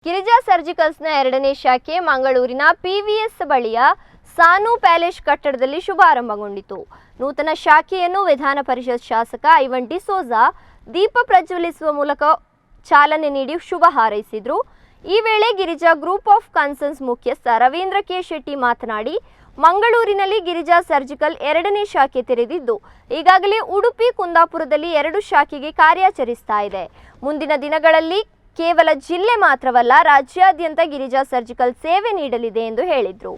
ಗಿರಿಜಾ ಸರ್ಜಿಕಲ್ಸ್ನ ಎರಡನೇ ಶಾಖೆ ಮಂಗಳೂರಿನ ಪಿವಿಎಸ್ ಬಳಿಯ ಸಾನು ಪ್ಯಾಲೇಸ್ ಕಟ್ಟಡದಲ್ಲಿ ಶುಭಾರಂಭಗೊಂಡಿತು. ನೂತನ ಶಾಖೆಯನ್ನು ವಿಧಾನ ಪರಿಷತ್ ಶಾಸಕ ಐವನ್ ಡಿಸೋಜಾ ದೀಪ ಪ್ರಜ್ವಲಿಸುವ ಮೂಲಕ ಚಾಲನೆ ನೀಡಿ ಶುಭ ಹಾರೈಸಿದರು. ಈ ವೇಳೆ ಗಿರಿಜಾ ಗ್ರೂಪ್ ಆಫ್ ಕನ್ಸರ್ನ್ಸ್ ಮುಖ್ಯಸ್ಥ ರವೀಂದ್ರ ಕೆ ಶೆಟ್ಟಿ ಮಾತನಾಡಿ, ಮಂಗಳೂರಿನಲ್ಲಿ ಗಿರಿಜಾ ಸರ್ಜಿಕಲ್ ಎರಡನೇ ಶಾಖೆ ತೆರೆದಿದ್ದು, ಈಗಾಗಲೇ ಉಡುಪಿ, ಕುಂದಾಪುರದಲ್ಲಿ ಎರಡು ಶಾಖೆಗೆ ಕಾರ್ಯಾಚರಿಸ್ತಾ ಇದೆ. ಮುಂದಿನ ದಿನಗಳಲ್ಲಿ ಕೇವಲ ಜಿಲ್ಲೆ ಮಾತ್ರವಲ್ಲ, ರಾಜ್ಯಾದ್ಯಂತ ಗಿರಿಜಾ ಸರ್ಜಿಕಲ್ ಸೇವೆ ನೀಡಲಿದೆ ಎಂದು ಹೇಳಿದರು.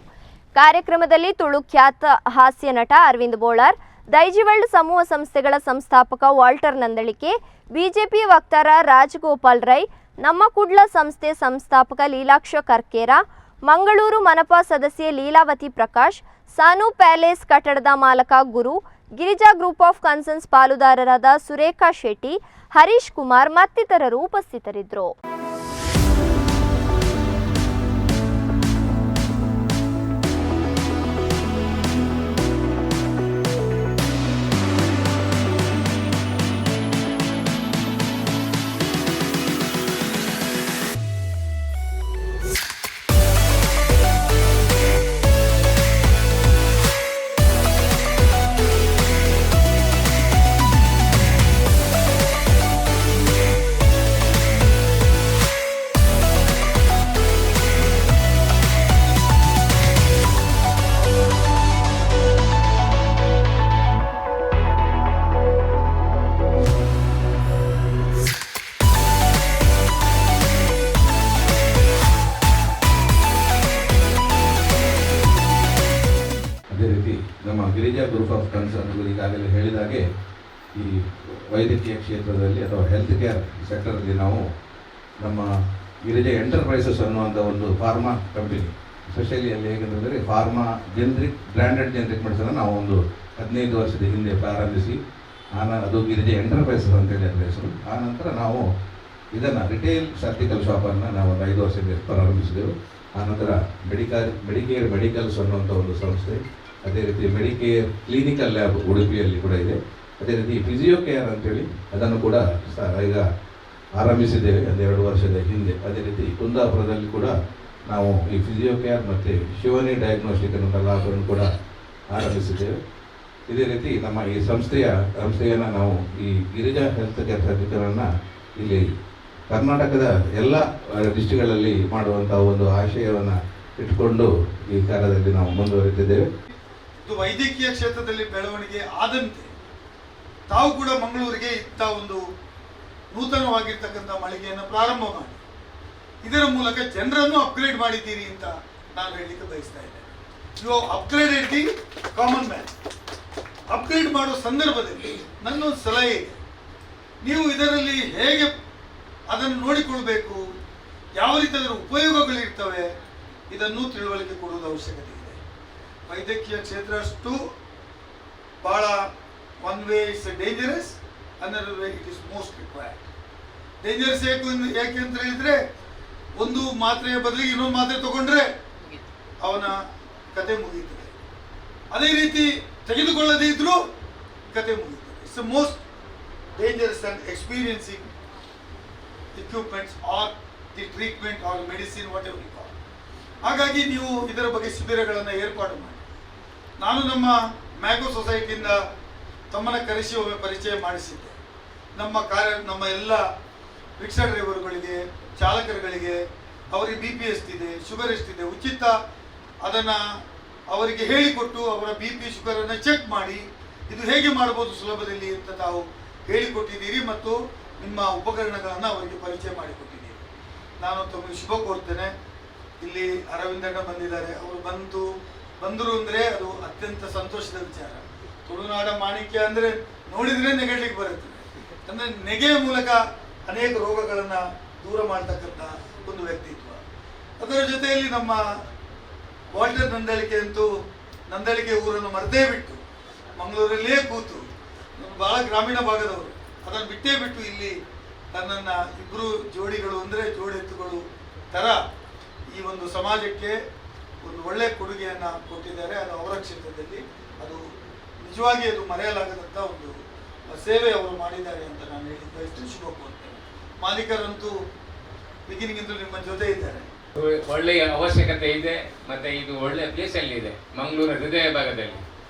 ಕಾರ್ಯಕ್ರಮದಲ್ಲಿ ತುಳು ಖ್ಯಾತ ಹಾಸ್ಯ ನಟ ಅರವಿಂದ್ ಬೋಳಾರ್, ದೈಜಿವರ್ಲ್ಡ್ ಸಮೂಹ ಸಂಸ್ಥೆಗಳ ಸಂಸ್ಥಾಪಕ ವಾಲ್ಟರ್ ನಂದಳಿಕೆ, ಬಿಜೆಪಿ ವಕ್ತಾರ ರಾಜಗೋಪಾಲ್ ರೈ, ನಮ್ಮ ಕುಡ್ಲ ಸಂಸ್ಥೆ ಸಂಸ್ಥಾಪಕ ಲೀಲಾಕ್ಷ ಕರ್ಕೇರ, ಮಂಗಳೂರು ಮನಪಾ ಸದಸ್ಯೆ ಲೀಲಾವತಿ ಪ್ರಕಾಶ್, ಸಾನು ಪ್ಯಾಲೇಸ್ ಕಟ್ಟಡದ ಮಾಲಕ Guru, Girija group of concerns ಪಾಲುದಾರರಾದ ಸುರೇಖಾ ಶೆಟ್ಟಿ, ಹರೀಶ್ ಕುಮಾರ್ ಮತ್ತಿತರರು ಉಪಸ್ಥಿತರಿದ್ದರು. ಅದೇ ರೀತಿ ನಮ್ಮ ಗಿರಿಜಾ ಗ್ರೂಪ್ ಆಫ್ ಕನ್ಸರ್ನ್ ಈಗಾಗಲೇ ಹೇಳಿದಾಗೆ, ಈ ವೈದ್ಯಕೀಯ ಕ್ಷೇತ್ರದಲ್ಲಿ ಅಥವಾ ಹೆಲ್ತ್ ಕೇರ್ ಸೆಕ್ಟರಲ್ಲಿ ನಾವು ನಮ್ಮ ಗಿರಿಜಾ ಎಂಟರ್ಪ್ರೈಸಸ್ ಅನ್ನುವಂಥ ಒಂದು ಫಾರ್ಮಾ ಕಂಪನಿ, ಸ್ಪೆಷಲಿ ಅಲ್ಲಿ ಹೇಗೆಂದರೆ pharma generic, branded generic medicine ನಾವು ಒಂದು 15 ವರ್ಷದ ಹಿಂದೆ ಪ್ರಾರಂಭಿಸಿ, ಅದು ಗಿರಿಜಾ ಎಂಟರ್ಪ್ರೈಸಸ್ ಅಂತೇಳಿ ಅದರ ಹೆಸರು. ಆ ನಂತರ ನಾವು ಇದನ್ನು ರಿಟೇಲ್ ಸರ್ಜಿಕಲ್ ಶಾಪನ್ನು ನಾವು ಒಂದು 5 ವರ್ಷದಿಂದ ಪ್ರಾರಂಭಿಸಿದೆವು. ಆನಂತರ ಮೆಡಿಕೇರ್ ಮೆಡಿಕಲ್ಸ್ ಅನ್ನುವಂಥ ಒಂದು ಸಂಸ್ಥೆ, ಅದೇ ರೀತಿ ಮೆಡಿಕೇರ್ ಕ್ಲಿನಿಕಲ್ ಲ್ಯಾಬ್ ಉಡುಪಿಯಲ್ಲಿ ಕೂಡ ಇದೆ. ಅದೇ ರೀತಿ ಫಿಸಿಯೋ ಕೇರ್ ಅಂತೇಳಿ ಅದನ್ನು ಕೂಡ ಈಗ ಆರಂಭಿಸಿದ್ದೇವೆ ಒಂದೆರಡು ವರ್ಷದ ಹಿಂದೆ. ಅದೇ ರೀತಿ ಕುಂದಾಪುರದಲ್ಲಿ ಕೂಡ ನಾವು ಈ ಫಿಸಿಯೋ ಕೇರ್ ಮತ್ತು ಶಿವನಿ ಡಯಾಗ್ನೋಸ್ಟಿಕ್ ಅನ್ನುವಂಥ ಲ್ಯಾಬನ್ನು ಕೂಡ ಆರಂಭಿಸಿದ್ದೇವೆ. ಇದೇ ರೀತಿ ನಮ್ಮ ಈ ಸಂಸ್ಥೆಯನ್ನು ನಾವು ಈ ಗಿರಿಜಾ ಹೆಲ್ತ್ ಕೇರ್ ಸರ್ಜಿಕಲನ್ನು ಇಲ್ಲಿ ಕರ್ನಾಟಕದ ಎಲ್ಲ ಡಿಸ್ಟ್ರಿಕ್ಟ್ಗಳಲ್ಲಿ ಮಾಡುವಂಥ ಒಂದು ಆಶಯವನ್ನು ಇಟ್ಟುಕೊಂಡು ಈ ಕಾರ್ಯದಲ್ಲಿ ನಾವು ಮುಂದುವರಿತಿದ್ದೇವೆ. ಇದು ವೈದ್ಯಕೀಯ ಕ್ಷೇತ್ರದಲ್ಲಿ ಬೆಳವಣಿಗೆ ಆದಂತೆ ತಾವು ಕೂಡ ಮಂಗಳೂರಿಗೆ ಇಂಥ ಒಂದು ನೂತನವಾಗಿರ್ತಕ್ಕಂಥ ಮಳಿಗೆಯನ್ನು ಪ್ರಾರಂಭ ಮಾಡಿ ಇದರ ಮೂಲಕ ಜನರನ್ನು ಅಪ್ಗ್ರೇಡ್ ಮಾಡಿದ್ದೀರಿ ಅಂತ ನಾನು ಹೇಳಲಿಕ್ಕೆ ಬಯಸ್ತಾ ಇದ್ದೇನೆ. You upgraded the common man. Upgrade ಮಾಡುವ ಸಂದರ್ಭದಲ್ಲಿ ನನ್ನ ಒಂದು ಸಲಹೆ ಇದೆ. ನೀವು ಇದರಲ್ಲಿ ಹೇಗೆ ಅದನ್ನು ನೋಡಿಕೊಳ್ಬೇಕು, ಯಾವ ರೀತಿ ಅದರ ಉಪಯೋಗಗಳಿರ್ತವೆ, ಇದನ್ನು ತಿಳುವಳಿಕೆ ಕೊಡುವುದು ಅವಶ್ಯಕತೆ ಇದೆ. ವೈದ್ಯಕೀಯ ಕ್ಷೇತ್ರ ಅಷ್ಟು ಬಹಳ, one way it's dangerous, another way it is most required. Dangerous ಯಾಕೆ ಯಾಕೆ ಅಂತ ಹೇಳಿದ್ರೆ, ಒಂದು ಮಾತ್ರೆಯ ಬದಲಿಗೆ ಇನ್ನೊಂದು ಮಾತ್ರೆ ತಗೊಂಡ್ರೆ ಅವನ ಕತೆ ಮುಗಿಯುತ್ತದೆ. ಅದೇ ರೀತಿ ತೆಗೆದುಕೊಳ್ಳದೇ ಇದ್ರೂ ಕತೆ ಮುಗಿಯುತ್ತದೆ. It's most dangerous and experiencing equipments or the treatment or medicine, whatever you call. ಹಾಗಾಗಿ ನೀವು ಇದರ ಬಗ್ಗೆ ಶಿಬಿರಗಳನ್ನು ಏರ್ಪಾಡು ಮಾಡಿ. ನಾನು ನಮ್ಮ ಮ್ಯಾಗೋ ಸೊಸೈಟಿಯಿಂದ ತಮ್ಮನ್ನು ಕರೆಸಿ ಒಮ್ಮೆ ಪರಿಚಯ ಮಾಡಿಸಿದ್ದೆ. ನಮ್ಮ ಎಲ್ಲ ರಿಕ್ಷಾ ಡ್ರೈವರ್ಗಳಿಗೆ, ಚಾಲಕರುಗಳಿಗೆ, ಅವರಿಗೆ ಬಿಪಿ ಎಷ್ಟಿದೆ, ಶುಗರ್ ಎಷ್ಟಿದೆ, ಉಚಿತ ಅದನ್ನು ಅವರಿಗೆ ಹೇಳಿಕೊಟ್ಟು, ಅವರ ಬಿಪಿ, ಶುಗರನ್ನು ಚೆಕ್ ಮಾಡಿ ಇದು ಹೇಗೆ ಮಾಡ್ಬೋದು ಸುಲಭದಲ್ಲಿ ಅಂತ ತಾವು ಹೇಳಿಕೊಟ್ಟಿದ್ದೀರಿ ಮತ್ತು ನಿಮ್ಮ ಉಪಕರಣಗಳನ್ನು ಅವರಿಗೆ ಪರಿಚಯ ಮಾಡಿಕೊಟ್ಟಿದ್ದೀರಿ. ನಾನು ತಮಗೆ ಶುಭ ಕೋರ್ತೇನೆ. ಇಲ್ಲಿ ಅರವಿಂದಣ್ಣ ಬಂದಿದ್ದಾರೆ. ಅವರು ಬಂದರು ಅಂದರೆ ಅದು ಅತ್ಯಂತ ಸಂತೋಷದ ವಿಚಾರ. ತುಳುನಾಡ ಮಾಣಿಕ್ಯ ಅಂದರೆ ನೋಡಿದ್ರೆ ನೆಗಡ್ಲಿಕ್ಕೆ ಬರುತ್ತೆ. ಅಂದರೆ ನೆಗೆಯ ಮೂಲಕ ಅನೇಕ ರೋಗಗಳನ್ನು ದೂರ ಮಾಡ್ತಕ್ಕಂಥ ಒಂದು ವ್ಯಕ್ತಿತ್ವ. ಅದರ ಜೊತೆಯಲ್ಲಿ ನಮ್ಮ ವಾಲ್ಟರ್ ನಂದಳಿಕೆ ಅಂತೂ ನಂದಳಿಕೆ ಊರನ್ನು ಮರೆತೇ ಬಿಟ್ಟು ಮಂಗಳೂರಲ್ಲಿಯೇ ಕೂತು, ಬಹಳ ಗ್ರಾಮೀಣ ಭಾಗದವರು, ಅದನ್ನು ಬಿಟ್ಟೇ ಬಿಟ್ಟು ಇಲ್ಲಿ ತನ್ನನ್ನು ಇಬ್ಬರು ಜೋಡಿಗಳು ಅಂದರೆ ಜೋಡೆತ್ತುಗಳು ಥರ ಈ ಒಂದು ಸಮಾಜಕ್ಕೆ ಒಂದು ಒಳ್ಳೆಯ ಕೊಡುಗೆಯನ್ನು ಕೊಟ್ಟಿದ್ದಾರೆ. ಅದು ಅವರ ಕ್ಷೇತ್ರದಲ್ಲಿ ಅದು ನಿಜವಾಗಿ ಅದು ಮರೆಯಲಾಗದಂಥ ಒಂದು ಸೇವೆ ಅವರು ಮಾಡಿದ್ದಾರೆ ಅಂತ ನಾನು ಹೇಳಲಿಕ್ಕೆ ಬಯಸ್ತೀನಿ. ಶುಭ ಕೋರ್ತೇನೆ. ಮಾಲೀಕರಂತೂ ಬಿಗಿನಿಂಗ್ ಇಂದಲೂ ನಿಮ್ಮ ಜೊತೆ ಇದ್ದಾರೆ. ಒಳ್ಳೆಯ ಅವಶ್ಯಕತೆ ಇದೆ. ಮತ್ತೆ ಇದು ಒಳ್ಳೆಯ ಪ್ಲೇಸಲ್ಲಿ ಇದೆ, ಮಂಗಳೂರಿನ ಹೃದಯ ಭಾಗದಲ್ಲಿ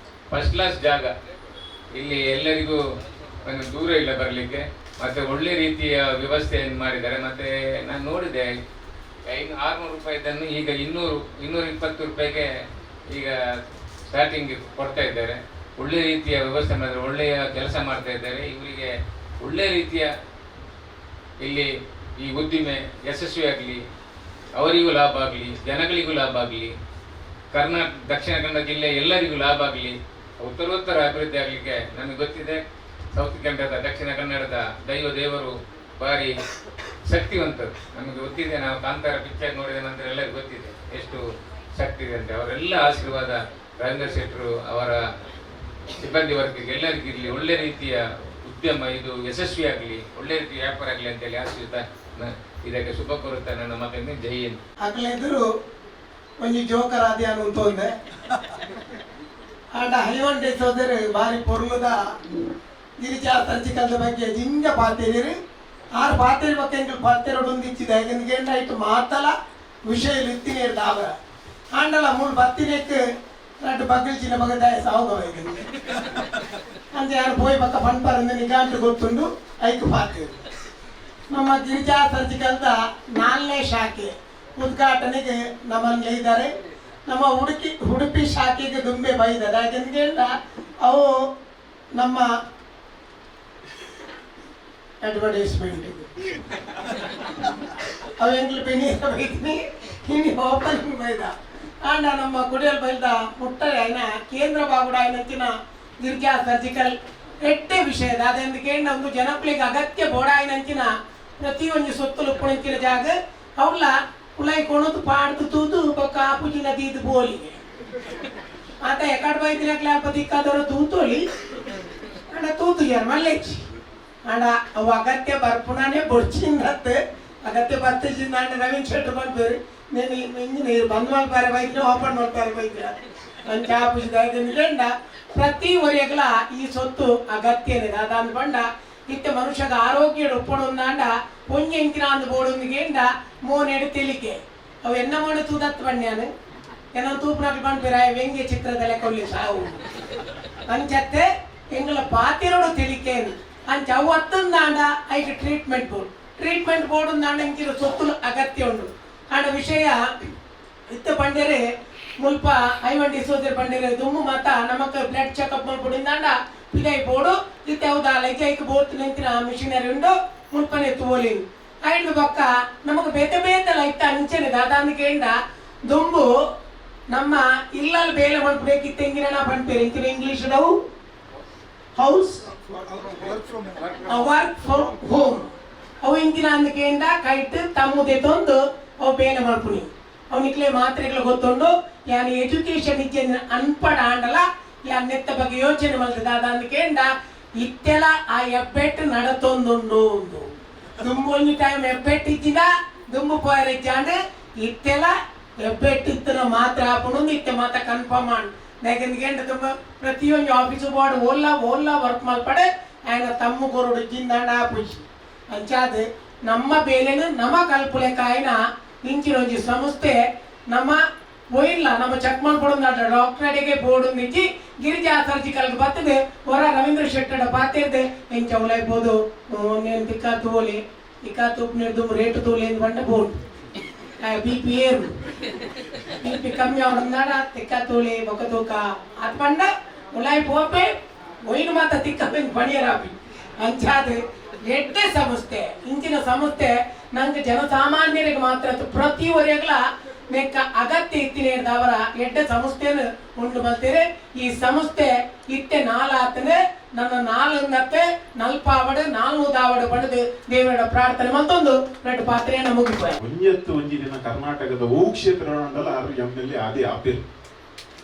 ಫಸ್ಟ್ ಕ್ಲಾಸ್ ಜಾಗ. ಇಲ್ಲಿ ಎಲ್ಲರಿಗೂ ಒಂದು ದೂರ ಇಲ್ಲ ಬರಲಿಕ್ಕೆ. ಮತ್ತೆ ಒಳ್ಳೆ ರೀತಿಯ ವ್ಯವಸ್ಥೆಯನ್ನು ಮಾಡಿದ್ದಾರೆ. ಮತ್ತೆ ನಾನು ನೋಡಿದೆ, 600 ರೂಪಾಯಿದ್ದನ್ನು ಈಗ 200, 220 ರೂಪಾಯಿಗೆ ಈಗ ಸ್ಟಾರ್ಟಿಂಗ್ ಕೊಡ್ತಾ ಇದ್ದಾರೆ. ಒಳ್ಳೆ ರೀತಿಯ ವ್ಯವಸ್ಥೆ ಮಾಡಿದ್ದಾರೆ, ಒಳ್ಳೆಯ ಕೆಲಸ ಮಾಡ್ತಾ ಇದ್ದಾರೆ. ಇವರಿಗೆ ಒಳ್ಳೆ ರೀತಿಯ ಇಲ್ಲಿ ಈ ಉದ್ದಿಮೆ ಯಶಸ್ವಿಯಾಗಲಿ, ಅವರಿಗೂ ಲಾಭ ಆಗಲಿ, ಜನಗಳಿಗೂ ಲಾಭ ಆಗಲಿ, ದಕ್ಷಿಣ ಕನ್ನಡ ಜಿಲ್ಲೆ ಎಲ್ಲರಿಗೂ ಲಾಭ ಆಗಲಿ, ಉತ್ತರೋತ್ತರ ಅಭಿವೃದ್ಧಿ ಆಗಲಿಕ್ಕೆ. ನಮಗೆ ಗೊತ್ತಿದೆ, ಸೌತ್ ಕನ್ನಡದ, ದಕ್ಷಿಣ ಕನ್ನಡದ ದೈವ ದೇವರು ಭಾರಿ ಶಕ್ತಿವಂತರು. ನಮಗೆ ಗೊತ್ತಿದೆ, ನಾವು ಕಾಂತಾರ ಪಿಕ್ಚರ್ ನೋಡಿದ ನಂತರ ಎಲ್ಲರಿಗೂ ಗೊತ್ತಿದೆ ಎಷ್ಟು ಶಕ್ತಿ ಇದೆ ಅಂತ. ಅವರೆಲ್ಲ ಆಶೀರ್ವಾದ ರವೀಂದ್ರ ಶೆಟ್ಟರು, ಅವರ ಸಿಬ್ಬಂದಿ ವರ್ಗಕ್ಕೆ ಎಲ್ಲರಿಗೂ ಇರಲಿ. ಒಳ್ಳೆ ರೀತಿಯ ಉದ್ಯಮ ಇದು ಯಶಸ್ವಿಯಾಗಲಿ, ಒಳ್ಳೆ ರೀತಿಯ ವ್ಯಾಪಾರ ಆಗಲಿ ಅಂತೇಳಿ ಆಶಿಸುತ್ತಾ ಇದಕ್ಕೆ ಶುಭ ಕೋರುತ್ತಾ ನನ್ನ ಮಾತನ್ನು. ಜೈ ಹಿಂದ್. ಅಕ್ಲೆದುರು ಒಂಜಿ ಜೋಕರ್ ಆದಿ ಅನುಂತೊಂದೆ. ಆಂಡ ಐವನ್ ಡಿಸೋದೆರ್ ಬಾರಿ ಪೊರ್ಲುದ ಗಿರಿಜಾ ಸರ್ಜಿಕಲ್ದ ಬಗ್ಗೆ ಜಿಂಜ ಪಾತೆರಿರು. ಆರ್ ಪಾತೆರಿ ಬೊಕ್ಕ ಎಂಕುಲು ಪಾತೆರೊಡು ಒಂದಿಚ್ಚಿದ ಯಾಕಂದ್ರೆ ಐಟ್ ಮಾತಲ ವಿಷಯ ಇತ್ತಿನ ದಾವರ. ಆಂಡಲ ಮೂಲು ಬತ್ತಿನೆಕ್ ರಡ್ಡ್ ಬಗ್ಗಲ್ಚಿನ ಬಗ ದಾಯ ಸಾವುಗ ಅಂಚ ಯಾರು ಪೋಯಿ ಬಕ್ಕ ಪನ್ಪರಂದು ನಿಗಾಂಟು ಗೊತ್ತುಂಡು. ಐಕ್ ಪಾತೆರು ನಮ್ಮ ಗಿರಿಜಾ ಸರ್ಜಿಕಲ್ದ ನಾಲ್ನೇ ಶಾಖೆ ಉದ್ಘಾಟನೆಗೆ ನಮ್ಮಲ್ಲಿ ಇದ್ದಾರೆ. ನಮ್ಮ ಉಡುಪಿ ಉಡುಪಿ ಶಾಖೆಗೆ ದುಂಬೆ ಬೈದದ. ಯಾಕೆಂದ್ರೆ ಅವು ನಮ್ಮ ಅಡ್ವರ್ಟೈಸ್ಮೆಂಟ್. ಅವು ಎಂಕ್ಲು ಪಿನೀರ ಬೈತೀನಿ, ಇನಿ ಓಪನಿಂಗ್ ಬೈದ. ಆಂಡ ನಮ್ಮ ಕುಡಿಯಲ್ ಬೈದ ಮುಟ್ಟರೆ ಆಯ್ನ ಕೇಂದ್ರ ಬಾಗುಡ ಆಯ್ನಂಚಿನ ಗಿರಿಜಾ ಸರ್ಜಿಕಲ್ ಎಟ್ಟೆ ವಿಷಯದ ಅದೆಂದು ಕೇಂದ್ರ ಒಂದು ಜನಪ್ಲಿಗೆ ಅಗತ್ಯ ಬೋಡಾಯಿನಂಚಿನ ಪ್ರತಿಯೊಂದು ಸೊತ್ತುಲು ಉಪ್ಪುನಂಚಿನ ಜಾಗ. ಅವಳ ಉಲೈ ಕೊಣದು ಪಾಡ್ದು ತೂದು ಬೊಕ್ಕ ಆಪುಜಿನ ದೀದ್ ಬೋಲಿಗೆ ಆತ ಎಕಡ್ ಬೈದಿನಕ್ಲೆ ಅಲ್ಪ ದಿಕ್ಕಾದವರು ತೂತೋಲಿ. ಅಂಡ ತೂತು ಯಾರು ಮಲ್ಲೆಚ್ಚಿ. ಅಂಡ ಅವು ಅಗತ್ಯ ಬರ್ಪುಣನೇ ಬೊಡ್ಚಿಂದತ್ತೆ ಅಗತ್ಯ ಬತ್ತಿಜಿಂದ. ಅಂಡ ನವೀನ್ ಶೆಟ್ರು ಪನ್ಪೇರು, నేను ಇಂಜಿನ ಬಂದ್ ಮಲ್ಪಾರೆ ಬೈದ್ನ, ಓಪನ್ ಮಲ್ಪಾರೆ ಬೈದ್ನ, ಅಂಚ ಆಪುಜಿದ. ಗಂಡ ಪ್ರತಿ ಒರಿಯಗ್ಲ ಈ ಸೊತ್ತು ಅಗತ್ಯನೇ. ಅದಾಂದ್ ಪಂಡ ಇತ್ತೆ ಮನುಷ್ಯಗ ಆರೋಗ್ಯ ಉಪ್ಪೊಡೊಂದಾಂಡ ಒಂಜಿ ಎಂಕಿನ ಅಂದ್ ಬೋಡೊಂದು ಗೇಂಡ ಮೋನೆಡು ತೆಲಿಕೆ. ಅವು ಎನ್ನ ಮೋನೆ ತೂದತ್ ಪಣ್ಯಾನು ಏನೋ ತೂಪುನಕ್ಲು ಪನ್ಪೇರ, ವ್ಯಂಗ್ಯ ಚಿತ್ರದಲ್ಲೇ ಕೊಲ್ಲಿ ಸಾವು. ಅಂಚತ್ತೆ ಎಂಗಳ ಪಾತಿರೋಡು ತೆಲಿಕೆ. ಅಂಚ ಅವು ಅತ್ತಂದಾಂಡ ಐಕ್ ಟ್ರೀಟ್ಮೆಂಟ್ ಬೋರ್ಡ್, ಟ್ರೀಟ್ಮೆಂಟ್ ಬೋರ್ಡ್ ఉంದಾಂಡ ಇಂಚಿನ ಸೊತ್ತುಲು ಅಗತ್ಯ ಉಂಡು. ಆಂಡ ವಿಷಯ ಇತ್ತ ಪಂಡೆರೆ ಮುಲ್ಪ ಐವನ್ ಡಿಸೋದರ್ ಪಂಡೆರೆ, ದುಮ್ಮು ಮಾತ ನಮಕ್ ಬ್ಲಡ್ ಚೆಕಪ್ ಮಲ್ಪುಡಿಂದಾಂಡ ಪಿದೈ ಬೋಡು. ಇತ್ತೆ ಹೌದಾ ಲೈಜೈಕ್ ಬೋರ್ಡ್ ನಿಂತಿನ ಮಿಷಿನರಿ ಉಂಡು, ಮುಲ್ಪನೆ ತೂವೊಲಿ. ಐಡ್ದು ಬೊಕ್ಕ ನಮಕ್ ಬೇತೆ ಬೇತೆ ಲೈತ ಅಂಚನೆ ದಾದಾಂದ್ ಕೇಂಡ ದುಂಬು ನಮ್ಮ ಇಲ್ಲಲ್ ಬೇಲೆ ಮಲ್ಪುಡೇಕಿತ್ತೆ ಎಂಗಿನ ಪನ್ಪೇರು ಇಂಚಿನ English ಡವು house work from work from home. ಅವು ಇಂಚಿನ ಅಂದಕೇಂಡ ಕೈಟ್ ತಮ್ಮದೇ ತೊಂದು ಅವು ಬೇಲೆ ಮಲ್ಪುನಿ. ಅವನಿಕ್ಲೆ ಮಾತ್ರೆಗಳು ಗೊತ್ತುಂಡು. ಯಾನ್ ಎಜುಕೇಶನ್ ಇಜ್ಜೆ, ಅನ್ಪಡ ಆಂಡಲ ಯಾನ್ ನೆತ್ತ ಬಗ್ಗೆ ಯೋಚನೆ ಮಲ್ತದ. ಅದಂದಕೇಂಡ ಇತ್ತೆಲ ಆ ಎಬ್ಬೆಟ್ಟು ನಡತೊಂದುಂಡು. ಉಂದು ದುಂಬು ಒಂಜಿ ಟೈಮ್ ಎಬ್ಬೆಟ್ಟು ಇಜ್ಜಿದ ದುಂಬು ಪೋಯರ ಇಜ್ಜಾಂಡ್. ಇತ್ತೆಲ ಎಬ್ಬೆಟ್ಟು ಇತ್ತನ ಮಾತ್ರ ಆಪುಂಡು. ಇತ್ತೆ ಮಾತ ಕನ್ಫರ್ಮ್ ಆಂಡ್. ಯಾಕಂದ್ರೆ ತುಂಬ ಪ್ರತಿಯೊಂದು ಆಫೀಸು ಬೋರ್ಡ್ ಓಲ್ಲ ಓಲ್ಲ ವರ್ಕ್ ಮಲ್ಪಡೆ ಆಯ್ನ ತಮ್ಮು ಕೊರಡು ಜಿಂದಾಂಡ ಆಪುಜಿ. ಅಂಚಾದ್ ನಮ್ಮ ಬೇಲೆನು ನಮ ಕಲ್ಪುಲೆಕಾಯಿನ ಇಂಚಿನ ಒಂಜಿ ಸಂಸ್ಥೆ. ನಮ್ಮ ಒಯಿಲ್ಲ ನಮ್ಮ ಚೆಕ್ ಮಲ್ಪೊಡೊಂದು ಡಾಕ್ಟರ್ ಅಡಿಗೆ ಬೋರ್ಡ್ ನಿಜ್ಜಿ, ಗಿರಿಜಾ ಸರ್ಜಿಕಲ್ ಬರ್ತದೆ. ಹೊರ ರವೀಂದ್ರ ಶೆಟ್ಟಡ ಪಾತೆರ್ದೆ ಎಂಚ ಉಲೈಬೋದು, నేను ತಿಕ್ಕ ತೂಲಿ ತಿಕ್ಕ ತೂಪು ರೇಟ್ ತೂಲಿ ಎಂದು ಬಂಡ ಬೋರ್ಡ್. ಬಿಪಿ ಏರು, ಬಿಪಿ ಕಮ್ಮಿ ಅವಡಂದಾಡ ತಿಕ್ಕ ತೂಲಿ ಬೊಕ ತೂಕ ಅತ್ ಪಂಡ ಉಲಾಯಿ ಪೋಪೆ. ಒಯ್ನು ಮಾತ ತಿಕ್ಕ ಬೆಂಗ್ ಪಣಿಯರಾಪಿ. ಅಂಚಾದ್ ಎಡ್ಡೆ ಸಂಸ್ಥೆ. ಇಂಚಿನ ಸಂಸ್ಥೆ ನಂಗೆ ಜನಸಾಮಾನ್ಯರಿಗೆ ಮಾತ್ರ ಅತ್ತು, ಪ್ರತಿ ಒರಿಯಗ್ಲ ನೆಕ್ಕ ಅಗತ್ಯ ಇತ್ತಿನ ಅವರ ಎಡ್ಡೆ ಸಂಸ್ಥೆಯನ್ನು ಉಂಡು ಮಲ್ತೇರೆ. ಈ ಸಂಸ್ಥೆ ಇತ್ತೆ ನಾಲಾತನೆ ನನ್ನ ನಾಲನ್ನತ್ತೆ ನಲ್ಪಾವಡು ನಾಲ್ನೂದಾವಡು ಪಡೆದು ದೇವರ ಪ್ರಾರ್ಥನೆ ಮತ್ತೊಂದು ಎರಡು ಪಾತ್ರೆಯನ್ನು ಮುಗಿಪೋಯ. ಒಂಜತ್ತು ಒಂಜಿ ದಿನ ಕರ್ನಾಟಕದ ಹೂ ಕ್ಷೇತ್ರ ಉಂಡಲ ಆರು ಎಮ್ ಎಲ್ ಎ ಆದಿ ಆಪಿರ್,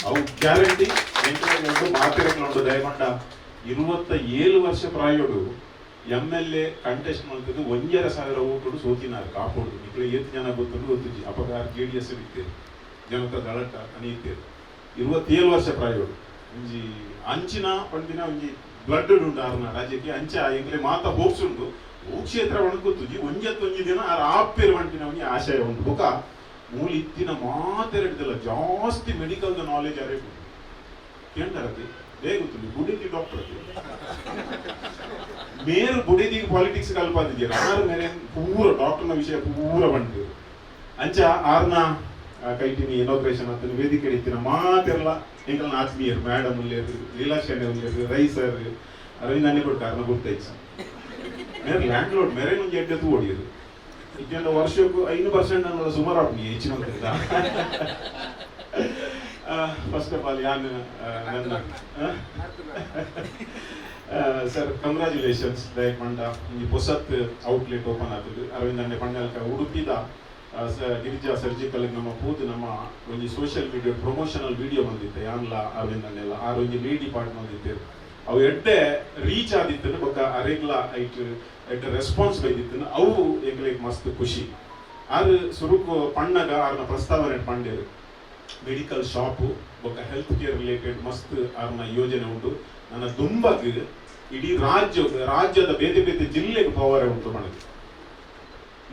ಅವು ಗ್ಯಾರಂಟಿ. ಎಂಕುಲೆಗ್ ಮಾತೆರೆಗ್ಲ ದಯಮಂಡ 27 ವರ್ಷ ಪ್ರಾಯೋಡು ಎಮ್ ಎಲ್ ಎ ಕಂಟೆಸ್ಟ್ ಮಲ್ತದ್ದು 1,500 ಓಟುಡು ಸೋತಿನಾರು ಕಾಪುಡು. ನಿಕ್ಲೆ ಏತ್ ಜನ ಗೊತ್ತುಂಡು ಗೊತ್ತುಜಿ. ಅಪಗ ಜೆ ಡಿ ಎಸ್ ಇತ್ತೇರು, ಜನತಾ ದಳಟ ಅನಿ ಇತ್ತೇರು. 27 ವರ್ಷ ಪ್ರಾಯೋಡು ಒಂಜಿ ಅಂಚಿನ ಪಂಡಿನ ಒಂಜಿ ಬ್ಲಡ್ ಉಂಡು ಆರ್ನ ರಾಜ್ಯಕ್ಕೆ. ಅಂಚ ಎಂಕ್ಲೆ ಮಾತ ಹೋಪ್ಸ್ ಉಂಡು. ಹೂ ಕ್ಷೇತ್ರ ಒಣಗುತ್ತುಜಿ ಒಂಜತ್ತೊಂಜಿ ದಿನ ಆರ್ ಆಪೇರು ಒಂಟಿನ ಒಂಜಿ ಆಶಯ ಉಂಟು. ಬೊಕ ಮೂಲು ಇತ್ತಿನ ಮಾತೆರಡ್ದಲ್ಲ ಜಾಸ್ತಿ ಮೆಡಿಕಲ್ ನಾಲೆಜ್ ಅರೆ ಕೇಂದ್ರತಿ ಬೇಗ ಬುಡಿದಿ ಡಾಕ್ಟರ್ ಮೇರು ಬುಡಿದಿಗೆ ಪಾಲಿಟಿಕ್ಸ್ ಕಲ್ಪಾದಿದ್ದೀರ ಆರು ಮೇರೆ ಪೂರ ಡಾಕ್ಟರ್ನ ವಿಷಯ ಪೂರ ಬಂದಿರು. ಅಂಚ ಆರ್ನ ಕೈಟಿನಿ ಇನಾಗ್ರೇಷನ್ ಆತನ ವೇದಿಕೆ ಇತ್ತಿನ ಮಾತೆಲ್ಲ ಎಂಕಲ್ನ ಆತ್ಮೀಯರು ಮೇಡಮ್ ಉಲ್ಲೇರು, ಲೀಲಾ ಶೆಣೆ ಉಲ್ಲೇರು, ರೈ ಸರ್, ಅರವಿಂದ್ ಅಣ್ಣೆ ಕೊಟ್ಟು ಕಾರಣ ಗುರ್ತೈಚ್ ಮೇರೆ ಲ್ಯಾಂಡ್ ಲೋಡ್ ಮೇರೆ ಒಂಜಿ ಎಡ್ಡೆ ತೂ ಹೊಡಿಯೋದು ಇಜ್ಜಂಡ ವರ್ಷಕ್ಕೂ 5% ಅನ್ನೋದು ಸುಮಾರು ಆಪ್ನಿ ಹೆಚ್ಚಿನ. ಫಸ್ಟ್ ಆಫ್ ಆಲ್ ಯಾನ್ ನನ್ನ ಸರ್ ಕಂಗ್ರ್ಯಾಚುಲೇಷನ್ಸ್. ದಯಪಂಡ ಈ ಪೊಸತ್ ಔಟ್ಲೆಟ್ ಓಪನ್ ಆಗ್ತದೆ. ಅರವಿಂದ್ ಅಣ್ಣೆ ಪಂಡಲ್ಕ ಉಡುಪಿದ ಗಿರಿಜಾ ಸರ್ಜಿಕಲ್ ನಮ್ಮ ಪೂದು ನಮ್ಮ ಒಂಜಿ ಸೋಷಿಯಲ್ ಮೀಡಿಯಾ ಪ್ರಮೋಷನಲ್ ವಿಡಿಯೋ ಬಂದಿತ್ತೆ. ಯಾನ್ಲ ಅರವಿಂದ್ ಅಣ್ಣೆಲ್ಲ ಆರ್ ಒಂಜಿ ಲೇಡಿ ಪಾರ್ಟ್ ಬಂದಿತ್ತೆ. ಅವು ಎಡ್ಡೆ ರೀಚ್ ಆದಿತ್ತು, ಬೊಕ್ಕ ಅರೆಗ್ಲ ಐಟ್ ಎಡ್ಡೆ ರೆಸ್ಪಾನ್ಸ್ ಬೈದಿತ್ತು. ಅವು ಎಂಗ್ಲೆಗ್ ಮಸ್ತ್ ಖುಷಿ. ಆರ್ ಸುರುಕು ಪಣ್ಣಗ ಆರ್ನ ಪ್ರಸ್ತಾವನೆ ಪಂಡೇರು ಮೆಡಿಕಲ್ ಶಾಪು ಬೊಕ್ಕ ಹೆಲ್ತ್ ಕೇರ್ ರಿಲೇಟೆಡ್ ಮಸ್ತ್ ಆರ್ನ ಯೋಜನೆ ಉಂಟು. ನನ್ನ ದುಂಬಗ್ ಇಡೀ ರಾಜ್ಯದ ಬೇತೆ ಬೇತೆ ಜಿಲ್ಲೆಗೆ ಪವರ್ ಉಂಟು ಮನಗೆ.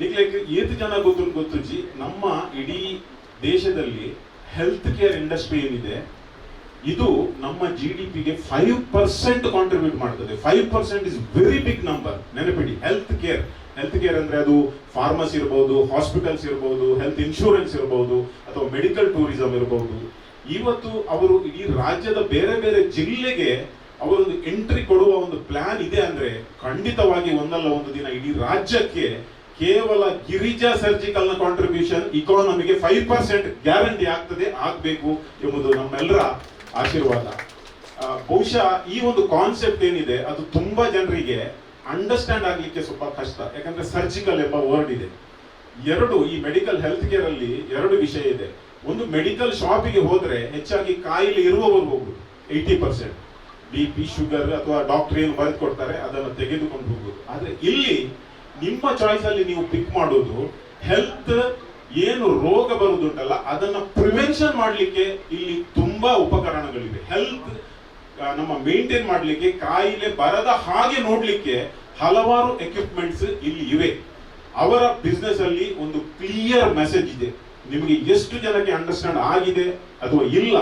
ನಿಕ್ಲೆಗ್ ಏತ್ ಜನ ಗೊತ್ತು ಗೊತ್ತುಜಿ, ನಮ್ಮ ಇಡೀ ದೇಶದಲ್ಲಿ ಹೆಲ್ತ್ ಕೇರ್ ಇಂಡಸ್ಟ್ರಿ ಏನಿದೆ ಇದು ನಮ್ಮ ಜಿಡಿಪಿಗೆ 5% ಕಾಂಟ್ರಿಬ್ಯೂಟ್ ಮಾಡ್ತದೆ. 5% is very big number, ನೆನಪಿಡಿ. ಹೆಲ್ತ್ ಕೇರ್, ಹೆಲ್ತ್ ಕೇರ್ ಅಂದ್ರೆ ಅದು ಫಾರ್ಮಸಿ ಇರ್ಬೋದು, ಹಾಸ್ಪಿಟಲ್ಸ್ ಇರ್ಬೋದು, ಹೆಲ್ತ್ ಇನ್ಶೂರೆನ್ಸ್ ಇರ್ಬೋದು, ಅಥವಾ ಮೆಡಿಕಲ್ ಟೂರಿಸಂ ಇರ್ಬೋದು. ಇವತ್ತು ಅವರು ಇಡೀ ರಾಜ್ಯದ ಬೇರೆ ಬೇರೆ ಜಿಲ್ಲೆಗೆ ಅವರೊಂದು ಎಂಟ್ರಿ ಕೊಡುವ ಒಂದು ಪ್ಲಾನ್ ಇದೆ ಅಂದ್ರೆ ಖಂಡಿತವಾಗಿ ಒಂದಲ್ಲ ಒಂದು ದಿನ ಇಡೀ ರಾಜ್ಯಕ್ಕೆ ಕೇವಲ ಗಿರಿಜಾ ಸರ್ಜಿಕಲ್ ನ ಕಾಂಟ್ರಿಬ್ಯೂಷನ್ ಇಕಾನಮಿಗೆ 5% ಗ್ಯಾರಂಟಿ ಆಗ್ತದೆ, ಆಗ್ಬೇಕು ಎಂಬುದು ನಮ್ಮೆಲ್ಲರ ಆಶೀರ್ವಾದ. ಬಹುಶಃ ಈ ಒಂದು ಕಾನ್ಸೆಪ್ಟ್ ಏನಿದೆ ಅದು ತುಂಬಾ ಜನರಿಗೆ ಅಂಡರ್ಸ್ಟ್ಯಾಂಡ್ ಆಗ್ಲಿಕ್ಕೆ ಸ್ವಲ್ಪ ಕಷ್ಟ. ಯಾಕಂದ್ರೆ ಸರ್ಜಿಕಲ್ ಎಂಬ ವರ್ಡ್ ಇದೆ. ಎರಡು, ಈ ಮೆಡಿಕಲ್ ಹೆಲ್ತ್ ಕೇರ್ ಅಲ್ಲಿ ಎರಡು ವಿಷಯ ಇದೆ. ಒಂದು, ಮೆಡಿಕಲ್ ಶಾಪಿಗೆ ಹೋದ್ರೆ ಹೆಚ್ಚಾಗಿ ಕಾಯಿಲೆ ಇರುವವರು ಹೋಗುದು. 80% ಬಿಪಿ, ಶುಗರ್ ಅಥವಾ ಡಾಕ್ಟರ್ ಏನು ಬರೆದು ಕೊಡ್ತಾರೆ ಅದನ್ನು ತೆಗೆದುಕೊಂಡು ಹೋಗುದು. ಆದ್ರೆ ಇಲ್ಲಿ ನಿಮ್ಮ ಚಾಯ್ಸ್ ಅಲ್ಲಿ ನೀವು ಪಿಕ್ ಮಾಡೋದು ಹೆಲ್ತ್ ಏನು ರೋಗ ಬರುದುಂಟಲ್ಲ ಅದನ್ನ ಪ್ರಿವೆನ್ಷನ್ ಮಾಡ್ಲಿಕ್ಕೆ ಇಲ್ಲಿ ತುಂಬಾ ಉಪಕರಣಗಳಿವೆ. ಹೆಲ್ತ್ ನಮ್ಮ ಮೇಂಟೈನ್ ಮಾಡ್ಲಿಕ್ಕೆ, ಕಾಯಿಲೆ ಬರದ ಹಾಗೆ ನೋಡ್ಲಿಕ್ಕೆ ಹಲವಾರು ಎಕ್ವಿಪ್ಮೆಂಟ್ಸ್ ಇಲ್ಲಿ ಇವೆ. ಅವರ ಬಿಸ್ನೆಸ್ ಅಲ್ಲಿ ಒಂದು ಕ್ಲಿಯರ್ ಮೆಸೇಜ್ ಇದೆ. ನಿಮಗೆ ಎಷ್ಟು ಜನಕ್ಕೆ ಅಂಡರ್ಸ್ಟ್ಯಾಂಡ್ ಆಗಿದೆ ಅಥವಾ ಇಲ್ಲ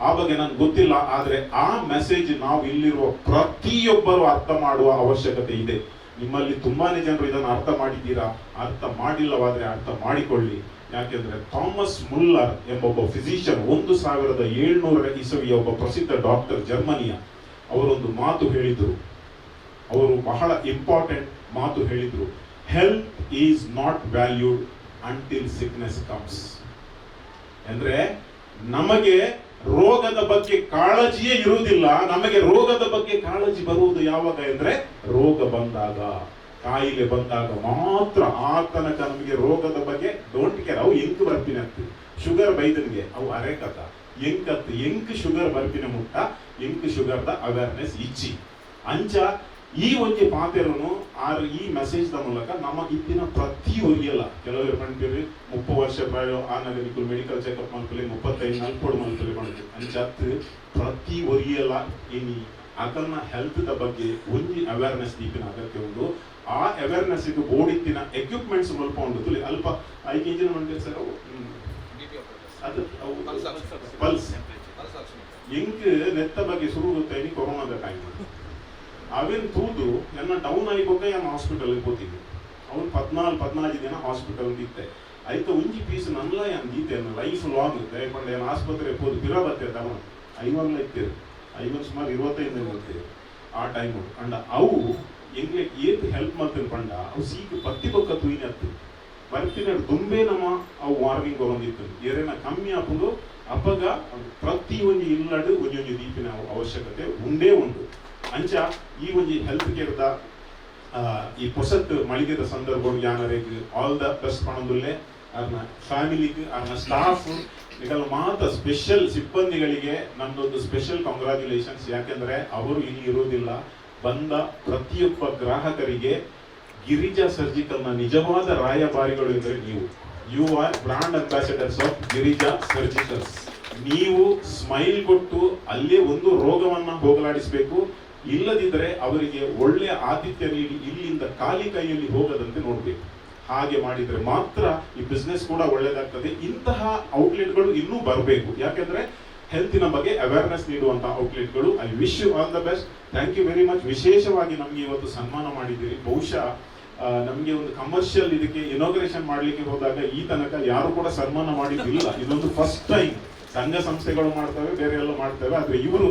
ಆ ಬಗ್ಗೆ ನನ್ಗೆ ಗೊತ್ತಿಲ್ಲ, ಆದ್ರೆ ಆ ಮೆಸೇಜ್ ನಾವು ಇಲ್ಲಿರುವ ಪ್ರತಿಯೊಬ್ಬರು ಅರ್ಥ ಮಾಡುವ ಅವಶ್ಯಕತೆ ಇದೆ. ನಿಮ್ಮಲ್ಲಿ ತುಂಬಾನೇ ಜನರು ಇದನ್ನು ಅರ್ಥ ಮಾಡಿದ್ದೀರಾ. ಅರ್ಥ ಮಾಡಿಲ್ಲವಾದ್ರೆ ಅರ್ಥ ಮಾಡಿಕೊಳ್ಳಿ. ಯಾಕೆಂದ್ರೆ ಥಾಮಸ್ ಮುಲ್ಲರ್ ಎಂಬ ಒಬ್ಬ ಫಿಸಿಷಿಯನ್, 1700 ಇಸವಿಯ ಒಬ್ಬ ಪ್ರಸಿದ್ಧ ಡಾಕ್ಟರ್ ಜರ್ಮನಿಯ, ಅವರೊಂದು ಮಾತು ಹೇಳಿದ್ರು. ಅವರು ಬಹಳ ಇಂಪಾರ್ಟೆಂಟ್ ಮಾತು ಹೇಳಿದ್ರು. Health is not valued until sickness comes. ಅಂದ್ರೆ ನಮಗೆ ರೋಗದ ಬಗ್ಗೆ ಕಾಳಜಿಯೇ ಇರುವುದಿಲ್ಲ. ನಮಗೆ ರೋಗದ ಬಗ್ಗೆ ಕಾಳಜಿ ಬರುವುದು ಯಾವಾಗ ಅಂದ್ರೆ ರೋಗ ಬಂದಾಗ, ಕಾಯಿಲೆ ಬಂದಾಗ ಮಾತ್ರ. ಆ ತನಕ ನಮಗೆ ರೋಗದ ಬಗ್ಗೆ don't care. ಅವು ಎಂಕ್ ಬರ್ಪಿನ ಶುಗರ್ ಬೈದನ್ಗೆ ಅವು ಅರೆಕತ ಎಂಕತ್ ಎಂಕ್ ಶುಗರ್ ಬರ್ಪಿನ ಮುಟ್ಟ ಎಂಕ್ ಶುಗರ್ದ ಅವೇರ್ನೆಸ್ ಇಚ್ಚಿ. ಅಂಚ ಈ ಒಂಜಿ ಪಾತೆರನು ಆರ್ ಈ ಮೆಸೇಜ್ the ಮೂಲಕ ನಮ್ಮ ಇತ್ತಿನ ಪ್ರತಿ ಒರಿಯಲ್ಲ. ಕೆಲವರು ಪಂಡಿರಿ 30 ವರ್ಷ ಪ್ರಾಯ ಆನಗ ನಿಕುಲು ಮೆಡಿಕಲ್ ಚೆಕಪ್ ಮಲ್ಪಲೆ, 35 ನಲ್ಪೊಡು ಮಲ್ಪಲೆ ಪಂಡಿರಿ. ಅಂಚಾತ್ ಪ್ರತಿ ಒರಿಯಲ್ಲ ಇನಿ ಅಕಲ್ನ ಹೆಲ್ತ್ the ಬಗ್ಗೆ ಒಂಜಿ ಅವೇರ್ನೆಸ್ ದೀಪಿನ ಅಗತ್ಯ ಉಂಟು. ಆ ಅವೇರ್ನೆಸ್ ಬೋಡಿತ್ತಿನ ಎಕ್ವಿಪ್ಮೆಂಟ್ಸ್ ಮುಲ್ಪ ಉಂಟು. ತುಲಿ ಅಲ್ಪ ಐದು ಇಂಜಿನ್ ಮಂಡಿ ಸರ್ ಅದು ಪಲ್ಸ್ ಎಂಕ್ ನೆತ್ತ ಬಗ್ಗೆ ಶುರು ಗೊತ್ತಾಯಿ ಕೊರೋನಾದ ಟೈಮ್. ಅವೇನ್ ತೂದು ಎನ್ನ ಡೌನ್ ಆಗಿ ಬೊಕ್ಕ ಯಾನ್ ಹಾಸ್ಪಿಟಲ್ ಪೋತಿದ್ದೆ. ಅವ್ನು 14 14 ದಿನ ಹಾಸ್ಪಿಟಲ್ ಇತ್ತೆ. ಐತ ಒಂಜಿ ಪೀಸ್ ನನ್ಲ ಯಾನ್ ದೀತೆ ಲೈಫ್ ಲಾಂಗ್. ದಯಪಂಡ ಯಾನ್ ಆಸ್ಪತ್ರೆ ಪೋದು ಪಿರ ಬತ್ತೆ ತವನ ಐವನ್ಲ ಇತ್ತೇರು, ಐವನ್ ಸುಮಾರು 25 ಬರ್ತೇವೆ ಆ ಟೈಮ್. ಅಂಡ ಅವು ಎಂಗ್ಲೆ ಏತ್ ಹೆಲ್ಪ್ ಮಲ್ತಿನ ಪಂಡ ಅವು ಸೀಕ್ ಬತ್ತಿ ಬೊಕ್ಕ ತೂಯಿನತ್ತು ಬರ್ಪಿನ ದುಂಬೆ ನಮ್ಮ ಅವು ವಾರ್ನಿಂಗ್ ಕೊರೊಂದಿತ್ತು. ಏರೇನ ಕಮ್ಮಿ ಆಪುಂಡು ಅಪಗ ಪ್ರತಿ ಒಂಜಿ ಇಲ್ಲಡು ಒಂಜಿ ಒಂಜಿ ದೀಪಿನ ಅವಶ್ಯಕತೆ ಉಂಡೇ ಉಂಟು. ಅಂಚ ಈ ಒಂಜಿ ಹೆಲ್ತ್ ಕೇರ್ದ ಈ ಪೊಸತ್ ಮಳಿಗೆದ ಸಂದರ್ಭ ಯಾನರೆಗ್ ಆಲ್ the best ಪಣೊಂದುಲ್ಲೆ. ಅರ್ನ ಫ್ಯಾಮಿಲಿಗೆ, ಅರ್ನ ಸ್ಟಾಫ್ ನಿಕಲ್ ಮಾತ ಸ್ಪೆಷಲ್ ಸಿಬ್ಬಂದಿಗಳಿಗೆ ನಮ್ದೊಂದು ಸ್ಪೆಷಲ್ ಕಂಗ್ರ್ಯಾಚುಲೇಷನ್ಸ್. ಯಾಕೆಂದ್ರೆ ಅವರು ಇಲ್ಲಿ ಇರುವುದಿಲ್ಲ, ಬಂದ ಪ್ರತಿಯೊಬ್ಬ ಗ್ರಾಹಕರಿಗೆ ಗಿರಿಜಾ ಸರ್ಜಿಕಲ್ನ ನಿಜವಾದ ರಾಯಭಾರಿಗಳು ಎಂದರೆ ನೀವು. You are brand ambassadors of Girija Surgicals. ನೀವು ಸ್ಮೈಲ್ ಕೊಟ್ಟು ಅಲ್ಲೇ ಒಂದು ರೋಗವನ್ನ ಹೋಗಲಾಡಿಸಬೇಕು. ಇಲ್ಲದಿದ್ದರೆ ಅವರಿಗೆ ಒಳ್ಳೆಯ ಆತಿಥ್ಯ ನೀಡಿ ಇಲ್ಲಿಂದ ಖಾಲಿ ಕೈಯಲ್ಲಿ ಹೋಗದಂತೆ ನೋಡಬೇಕು. ಹಾಗೆ ಮಾಡಿದರೆ ಮಾತ್ರ ಈ ಬಿಸ್ನೆಸ್ ಕೂಡ ಒಳ್ಳೇದಾಗ್ತದೆ. ಇಂತಹ ಔಟ್ಲೆಟ್ಗಳು ಇನ್ನೂ ಬರಬೇಕು. ಯಾಕೆಂದ್ರೆ ಹೆಲ್ತಿನ ಬಗ್ಗೆ ಅವೇರ್ನೆಸ್ ನೀಡುವಂತಹ ಔಟ್ಲೆಟ್ಗಳು. I wish you all the best. Thank you very much. ವಿಶೇಷವಾಗಿ ನಮಗೆ ಇವತ್ತು ಸನ್ಮಾನ ಮಾಡಿದ್ದೀರಿ. ಬಹುಶಃ ನಮಗೆ ಒಂದು ಕಮರ್ಷಿಯಲ್ ಇದಕ್ಕೆ ಇನಾಗ್ರೇಷನ್ ಮಾಡಲಿಕ್ಕೆ ಹೋದಾಗ ಈ ತನಕ ಯಾರು ಕೂಡ ಸನ್ಮಾನ ಮಾಡಿದ್ದಿಲ್ಲ. ಇದೊಂದು ಫಸ್ಟ್ ಟೈಮ್. ಸಂಘ ಸಂಸ್ಥೆಗಳು ಮಾಡ್ತವೆ, ಬೇರೆ ಎಲ್ಲ ಮಾಡ್ತವೆ. ಆದ್ರೆ ಇವರು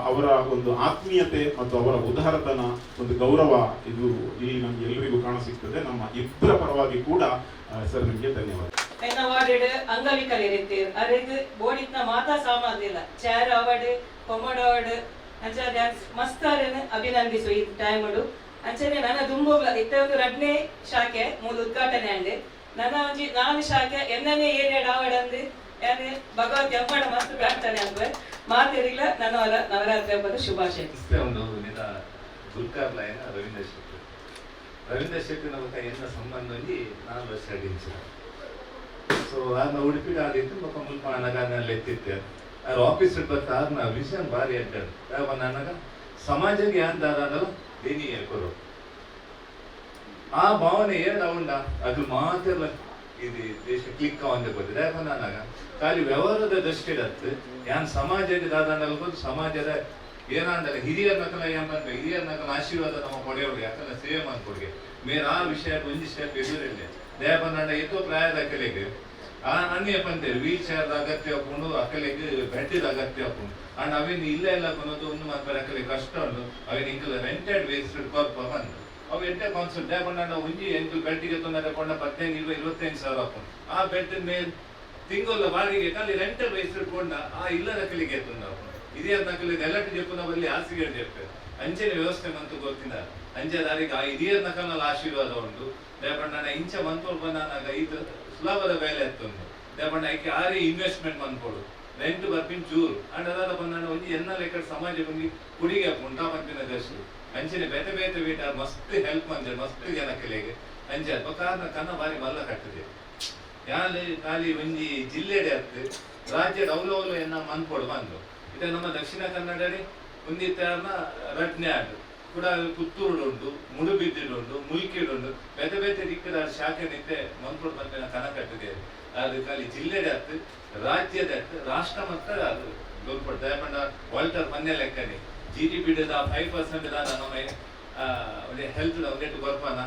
ಅವರ ಒಂದು ಆತ್ಮೀಯತೆ ಮತ್ತು ಅವರ ಉದಾರತನ, ಒಂದು ಗೌರವ, ಇದು ಇಲ್ಲಿ ನಮ್ಗೆ ಎಲ್ಲರಿಗೂ ಕಾಣಸಿಗ್ತದೆ. ನಮ್ಮ ಇಬ್ಬರ ಪರವಾಗಿ ಕೂಡ ಸರ್, ನಿಮಗೆ ಧನ್ಯವಾದ. ಎನ್ನ ವಾರ್ಡ್ ಅಂಗವಿಕಲರಿತ್ತೀರ್ ಅರೆಗ್ ಬೋಡಿತ್ನ ಮಾತಾ ಸಾಮಾನ್ಯಿಲ್ಲ, ಚೇರ್ ಅವಾರ್ಡ್, ಕೊಮೋಡ್ ಅವಾರ್ಡ್, ಅಂಚ ಡ್ಯಾನ್ಸ್ ಮಸ್ತ್ ಅರೆನ್ ಅಭಿನಂದಿಸು ಈ ಟೈಮುಡು. ಅಂಚನೆ ನನ್ನ ದುಂಬೋಗ್ಲ ಇತ್ತೆ ಒಂದು ರಡ್ನೇ ಶಾಖೆ ಮೂಲ ಉದ್ಘಾಟನೆ ಅಂಡೆ. ನನ್ನ ಒಂಜಿ ನಾಲ್ ಶಾಖೆ ಎನ್ನನೇ ಏರಿಯಾ ಅವಾರ್ಡ್ ಅಂದು ಯಾನೆ ಭಗವತಿ ಅಮ್ಮಡ ಮಸ್ತ್ ಪ್ರಾರ್ಥನೆ ಅನ್ಬೆ. ಮಾತೆರಿಗ್ಲ ನನ್ನ ನವರಾತ್ರಿ ಹಬ್ಬದ ಶುಭಾಶಯ. ಇಷ್ಟೇ ಒಂದು ನಿನ್ನ ಗುಲ್ಕಾರ್ಲಾಯನ ರವೀಂದ್ರ ಶೆಟ್ಟಿ. ರವೀಂದ್ರ ಶೆಟ್ಟಿ ನಮ್ಮ ಎನ್ನ ಸಂಬಂಧ ಒಂಜಿ 4 ವರ್ಷ ಅಡಿಂಚ. ಸೊ ಆರ್ನ ಉಡುಪಿಡ ಆದಿತ್ತು, ಬೊಕ್ಕ ಮುಲ್ಪ ಅನಗಾನಲ್ಲಿ ಎತ್ತಿತ್ತೆ. ಆರ್ ಆಫೀಸ್ ಬತ್ತ ಆರ್ನ ವಿಷನ್ ಭಾರಿ ಅಡ್ಡಾಡು. ಯಾವ ನನಗ ಸಮಾಜಕ್ಕೆ ಯಾನ್ ದಾದಾಂಡಲ ದೇನಿ ಕೊರು, ಆ ಭಾವನೆ ಏನ್ ಉಂಡ ಅದು ಮಾತೆಲ್ಲ ಇದು ದೇಶ ಕ್ಲಿಕ್ ಅವಂದೆ ಗೊತ್ತಿದೆ. ಯಾಕಂದ್ರೆ ನನಗ ಖಾಲಿ ವ್ಯವಹಾರದ ದೃಷ್ಟಿಡತ್ತು ಯಾನ್ ಸಮಾಜಕ್ಕೆ ದಾದಾಂಡಲ ಗೊತ್ತು. ಸಮಾಜದ ಏನಾಂಡಲ ಹಿರಿಯರ ನಕಲ ಏನ್ ಬಂದ್ರೆ ಹಿರಿಯರ ನಕಲ ಆಶೀರ್ವಾದ ನಮ್ಮ ಪಡೆಯೋರು. ಯಾಕಂದ್ರೆ ಸೇವೆ ಮಾಡ್ಕೊಡ್ಗೆ ಮೇನ್ ಆ ವಿಷಯ ಒಂಜಿ ಸ್ಟೆಪ್ ಎದುರಿಲ್ಲ. ದಯ ಬಂದಂಡ ಏತೋ ಪ್ರಾಯದ ಅಕಲೆಗೆ ಆ ಅನ್ಯ ಪಂತೇರು ವೀಲ್ ಚೇರ್ ಅಗತ್ಯ ಹಾಕೊಂಡು, ಅಕಲೆಗೆ ಬೆಡ್ಡಿದ ಅಗತ್ಯ ಹಾಕೊಂಡು. ಅಂಡ್ ಅವೇನು ಇಲ್ಲ ಇಲ್ಲ ಕೊನೋದು ಒಂದು ಮಾತ್ರ ಅಕಲೆ ಕಷ್ಟ ಉಂಟು. ಅವೇನು ಇಂಕಲ ರೆಂಟೆಡ್ ವೇಸ್ಟ್ ಕೊರ್ಪ ಬಂದು ಅವು ಎಡ್ಡೆ ಕಾನ್ಸೆಪ್ಟ್. ದಯ ಬಂದಂಡ ಒಂಜಿ ಎಂಟು ಬೆಡ್ಡಿಗೆ ತೊಂದರೆ ಕೊಂಡ 15 20 25 ಸಾವಿರ ಹಾಕೊಂಡು, ಆ ಬೆಡ್ ಮೇಲೆ ತಿಂಗಳ ಬಾಡಿಗೆ ಖಾಲಿ ರೆಂಟಲ್ ವೇಸ್ಟ್ ಕೊಂಡ ಆ ಇಲ್ಲದ ಕಲಿಗೆ ಎತ್ತುಂಡು. ಹಿರಿಯರ ನಕಲಿ ಎಲ್ಲಟ್ಟು ಜೆಪ್ಪುನ ಬಲ್ಲಿ ಹಾಸಿಗೆ ಜೆಪ್ಪೆ ಅಂಚನೆ ವ್ಯವಸ್ಥೆ ಮಂತು ಗೊತ್ತಿಲ್ಲ. ಅಂಚೆ ದಾರಿಗೆ ಆ ಹಿರಿಯರ ನಕಲ್ನಲ್ಲಿ ಆಶೀರ್ವಾದ ಉಂಟು. ದೇಪಣ್ಣನ ಇಂಚ ಮಂತೋಲ್ ಬಂದಾನಾಗ ಇದು ಸುಲಭದ ಬೇಲೆ ಎತ್ತುಂಡು. ದೇಪಣ್ಣ ಐಕೆ ಆರಿ ಇನ್ವೆಸ್ಟ್ಮೆಂಟ್ ಮನ್ಕೊಡು, ರೆಂಟ್ ಬರ್ಪಿನ್ ಚೂರು. ಅಂಡ್ ಅದಾದ ಬಂದಾಣ ಒಂಜಿ ಎನ್ನ ಲೆಕ್ಕ ಸಮಾಜ ಒಂಜಿ ಕುಡಿಗೆ ಉಂಟಾ ಪನ್ಪಿನ ದರ್ಶಿ. ಅಂಚನೆ ಬೇತೆ ಬೇತೆ ಬೇಟ ಮಸ್ತ್ ಹೆಲ್ಪ್ ಮಂಜೆ ಮಸ್ತ್ ಜನಕಲೆಗೆ. ಅಂಚೆ ಬೊಕ್ಕ ಕನ್ನ ಬಾರಿ ಮಲ್ಲ ಕಟ್ಟದೆ. ಯಾಲ್ ಖಾಲಿ ಒಂಜಿ ಜಿಲ್ಲೆಡೆ ಅತ್ತು, ರಾಜ್ಯದ ಅವಲವಲು ಎನ್ನ ಮನ್ಪೊಡು ಬಂದು ಇದೆ. ನಮ್ಮ ದಕ್ಷಿಣ ಕನ್ನಡಡೆ ಒಂದಿತ್ತಾರ್ನ ರಡ್ನೆ ಆಡು ಕೂಡ ಪುತ್ತೂರು ಉಂಟು, ಮುಡುಬಿದ್ದಿಡು ಉಂಟು, ಮುಲ್ಕಿಡು ಉಂಟು, ಬೇತೆ ಬೇತೆ ದಿಕ್ಕದ ಶಾಖೆ ನಿಂತೆ ಮನ್ಪೊಡು ಬಂದಿನ ಕನ ಕಟ್ಟಿದೆ. ಅದು ಖಾಲಿ ಜಿಲ್ಲೆಡೆ ಅತ್ತು, ರಾಜ್ಯದ ಅತ್ತು, ರಾಷ್ಟ್ರ ಮಟ್ಟ ಅದು ಗೊಲ್ಪೊಡು. ದಯಪಂಡ ವಾಲ್ಟರ್ ಪನ್ನೆ ಲೆಕ್ಕನೆ ಜಿಡಿಪಿ 5% ನಮ್ಮ ಹೆಲ್ತ್ ಒಂದೆಟ್ಟು ಕೊರ್ಪಾನ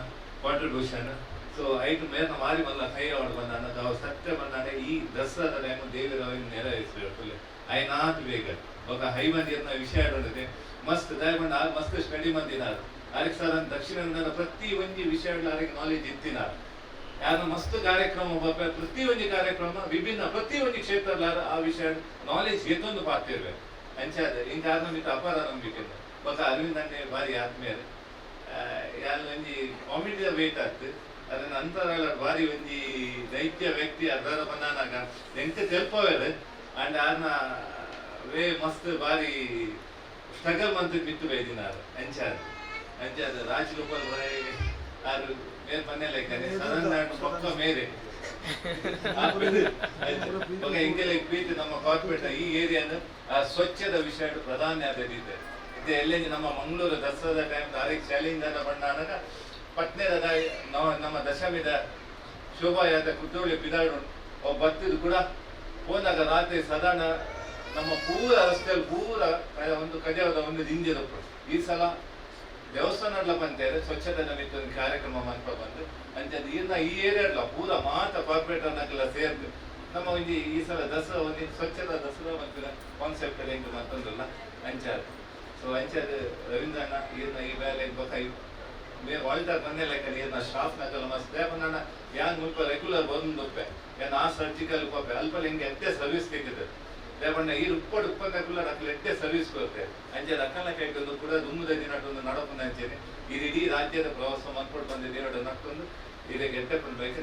ಕಾಂಟ್ರಿಬ್ಯೂಷನ್. ಸೊ ಐಟು ಮೇರ್ನ ಮಾರಿ ಮಲ್ಲ ಕೈ ಅವಳು ಬಂದಾನ ಅವು ಸತ್ಯ ಬಂದಾನೆ. ಈ ದಸರಾದ ಟೈಮ್ ದೇವಿರ ನೆರವೇರಿಸಿದ್ರು ಐನಾತ್ ಬೇಗ. ಬೊಕ ಹೈಮಂದಿರ್ನ ವಿಷಯ ಉಂಡದೆ ಮಸ್ತ್. ದಯಮಂಡ ಮಸ್ತ್ ಸ್ಟಡಿ ಮಂದಿನಾರ್. ಅದಕ್ಕೆ ಸರ್ ದಕ್ಷಿಣ ಕನ್ನಡ ಪ್ರತಿ ಒಂಜಿ ವಿಷಯ ಅದಕ್ಕೆ ನಾಲೆಜ್ ಇತ್ತಿನಾರ್. ಯಾರು ಮಸ್ತ್ ಕಾರ್ಯಕ್ರಮ ಬರ್ಪ, ಪ್ರತಿ ಒಂಜಿ ಕಾರ್ಯಕ್ರಮ ವಿಭಿನ್ನ ಪ್ರತಿ ಒಂಜಿ ಕ್ಷೇತ್ರ ಆ ವಿಷಯ ನಾಲೆಜ್ ಎತ್ತೊಂದು ಪಾತಿರ್ವೆ. ಅಂಚಾದ ಇಂಕ ಮಿತ್ತ ಅಪಾರ ನಂಬಿಕೆ. ಬೊಕ ಅರವಿಂದ್ ಅಣ್ಣೆ ಭಾರಿ ಆತ್ಮೀಯರು. ಯಾರು ಒಂಜಿ ಕಾಮಿಡಿಯ ವೇಟ್ ಆತ್. ಅದರ ನಂತರ ಭಾರಿ ಒಂಜಿ ದೈತ್ಯ ವ್ಯಕ್ತಿ. ಅದರ ಬಂದಾನಾಗ ಎಂತ ತೆಲ್ಪವೇರು. ಅಂಡ್ ಆರ್ನ ವೇ ಮಸ್ತ್ ಭಾರಿ ಸ್ಟ್ರಗಲ್ ಮಂತ್ ಬಿತ್ತು ಬೈದಿನಾರ್. ಅಂಚಾದ ಅಂಚಾದ ರಾಜಗೋಪಾಲ್ ರಾಯ್ ಆರು ಮೇಲ್ ಪನ್ನೆ ಲೆಕ್ಕನೆ ಸದನ್ ಪಕ್ಕ ಮೇರೆ. ಬೊಕ ಇಂಗೆಲೆ ಪ್ರೀತಿ ನಮ್ಮ ಕಾರ್ಪೊರೇಟ್ ಈ ಏರಿಯಾದ ಆ ಸ್ವಚ್ಛದ ವಿಷಯ ಪ್ರಧಾನ ಆದ ಇದೆ. ಇದು ಎಲ್ಲೆಂಜಿ ನಮ್ಮ ಮಂಗಳೂರು ದಸರಾದ ಟೈಮ್ ದಾರಿಗೆ ಚಾಲೆಂಜ್ ಆದ ಬಣ್ಣಾನಗ ಪಟ್ನೆದ ನಮ್ಮ ದಶಮಿದ ಶೋಭಾಯಾತ್ರೆ ಕುದ್ರೋಳಿ ಪಿದಾಡು ಅವು ಬತ್ತಿದ್ ಕೂಡ ಹೋದಾಗ ರಾತ್ರಿ ಸಾಧಾರಣ ನಮ್ಮ ಪೂರ ರಸ್ತೆಯಲ್ಲಿ ಪೂರ ಒಂದು ಕಜಾವದ ಒಂದು ದಿಂಜದ. ಈ ಸಲ ದೇವಸ್ಥಾನ ಪಂತೇರೆ ಸ್ವಚ್ಛತೆ ನಿಮಿತ್ತ ಒಂದು ಕಾರ್ಯಕ್ರಮ ಮನ್ಪ ಬಂದು ಅಂಚ ಈರ್ನ ಈ ಏರಿಯಾಡ್ಲ ಪೂರ ಮಾತ ಕಾರ್ಪೊರೇಟರ್ ನಕಲ ಸೇರ್ದು ನಮ್ಮ ಒಂಜಿ ಈ ಸಲ ದಸರಾ ಒಂಜಿ ಸ್ವಚ್ಛತಾ ದಸರಾ ಮನ್ಪಿನ ಕಾನ್ಸೆಪ್ಟ್ ಎಂಕ್ ಮತ್ತೊಂದಲ್ಲ ಅಂಚಾದ. ಸೊ ಅಂಚಾದ ರವೀಂದ್ರಣ್ಣ ಈರ್ನ ಈ ಬೇಲೆ ಬೊಕ ಮೇ ವಾಲ್ಟರ್ ಬಂದೆ ಲೆಕ್ಕ ಈರ್ನ ಸ್ಟಾಫ್ ನಕಲ ಮಸ್ತ್. ದೇಪಣ್ಣ ಯಾನ್ ಮುಲ್ಪ ರೆಗ್ಯುಲರ್ ಬಂದುಪ್ಪೆ, ಯಾನ್ ಆ ಸರ್ಜಿಕಲ್ ಪೋಪೆ ಅಲ್ಪ ಎಂಕ್ ಎತ್ತೆ ಸರ್ವಿಸ್ ತಿಕ್ಕಿದೆ. ದೇಪಣ್ಣ ಈ ಉಪ್ಪಡು ಉಪ್ಪಂದಕುಲ್ಲ ನಕಲು ಎತ್ತೆ ಸರ್ವಿಸ್ ಕೊರ್ತೆ. ಅಂಚೆ ನಕಲ್ನ ಕೈಗೊಂದು ಕೂಡ ದುಮ್ಮುದ ದಿನಟೊಂದು ನಡಪುನ ಅಂಚೆನೆ ಈ ಇಡೀ ರಾಜ್ಯದ ಪ್ರವಾಸ ಮನ್ಪೊಡು ಬಂದ ದಿನಡು ನಕ್ಕೊಂದು ಇದೇ ಗೆಡ್ಡೆ ಪಂಡ್ ಬೇಕು.